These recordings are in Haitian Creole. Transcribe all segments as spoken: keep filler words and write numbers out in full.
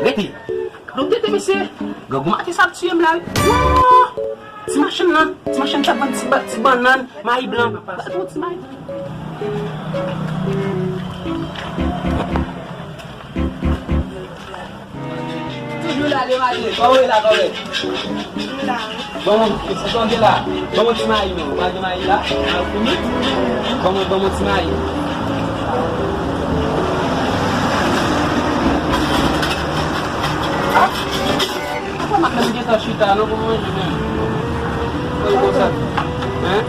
Rete. Donk, tete, mesye. Grangou maten sa ap tiye m la, wi. Wouy! Ti machann lan, ti machann k ap vann ti ba-, ti bannann, mayi blan. Ba l yon ti mayi. Toujou la, demadye. Kòman w ye la, kòman? Ban mwen, ou sonje la. Ban mwen ti mayi, non. Ou pa gen mayi la? Mayi fini? Ban mwen, ban mwen ti mayi. Ah! Apa m ap menm gentan chita, non, pou manje menm. Mwen konsa. Hein?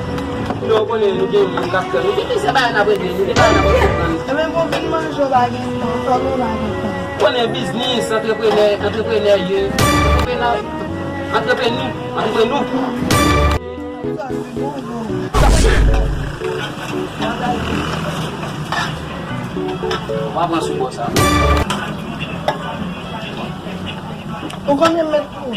Non, ou konnen nou gen moun k ap fè. Nou gen plizyè bagay n ap regle. Nou gen bagay n ap regle. E menm pou vin manje, w pa gen tan. Fò nou pa gen tan. Konnen biznis, antreprenè, antreprenè ye. Antreprenè, antreprenè, antreprenè. W ap pran sou bò sa. Ou konbyen m met pou ou?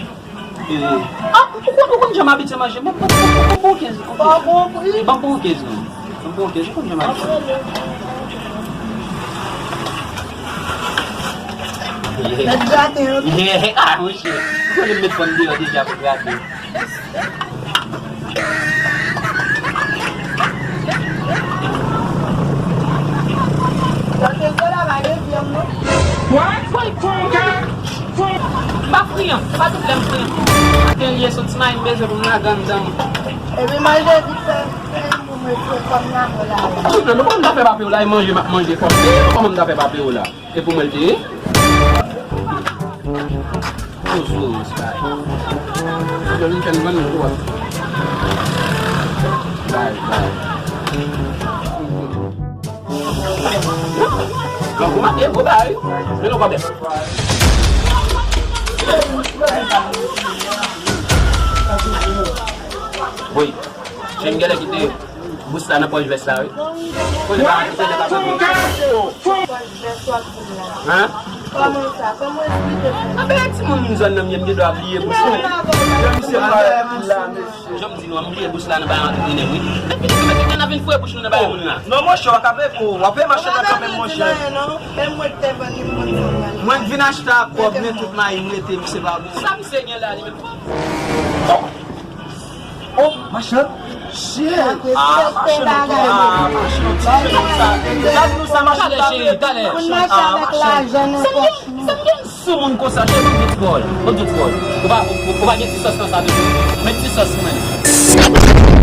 Eh. Ah, ou konn, ou konn jan m abitye manje. Ban m, ban m, ban m, ban m pou kenz. Ban m pou kenz, non. Ban m pou kenz, ou konn jan m abitye. Mèt grate yo tou. Yeah. Ah, monchè. Ou konnen m met fanm deyò deja pou grate. Grate zo la pa gen vyanm, non. What? Boy, konga. M pa friyan, se pa tout lè m friyan. Maten l ye, se yon ti mayi m bezwen pou m lage anndan m. Epi manje vit fè, fè pou mwen fè kòm nan mwen la. Souple, nou kòman m ta fè pa peye w la, e manje m ap manje kòm. Kòman m ta fè pa peye w la? E pou mwen l te ye? Sou sou respè. Yo vin fè n vann twòp. Bay, bay. Grangou maten, gwo bagay. Men nou kòbè. Wi. Chen genlè kite bous la nan pòch vès la, wi. Konnen pa antre nan pa sòti. Pòch vès w ap di m la. Hein? Kòman sa? Kòman esplike sa? Anben, timoun zòn nan m ye, m gen dwa bliye bous mwen. Jan misye pale la, mesye. Jan m di nou an, m bliye bous la nan bay antretenè m, wi. Epi nou mete kanna vin foure bouch nou nan bay moun la. Non, monchè, w ap, w ap mache nan kanmenm, monchè. Mwen k vin achte ak kòb, men tout mayi m rete, misye pa bliye. Sa misye gen la, li menm? Oh, machann. Shit. Ah, machann, ah, machann. Gad nou sa, machann. Talè, cheri, talè. Moun mache avèk lajan nan pòch nou. Sa m gen sou moun konsa, cheri, ban m di ti pawòl. Ban m di ti pawòl. Ou pa, ou, ou pa gen ti sòs nan sa toujou? Met ti sòs pou mwen.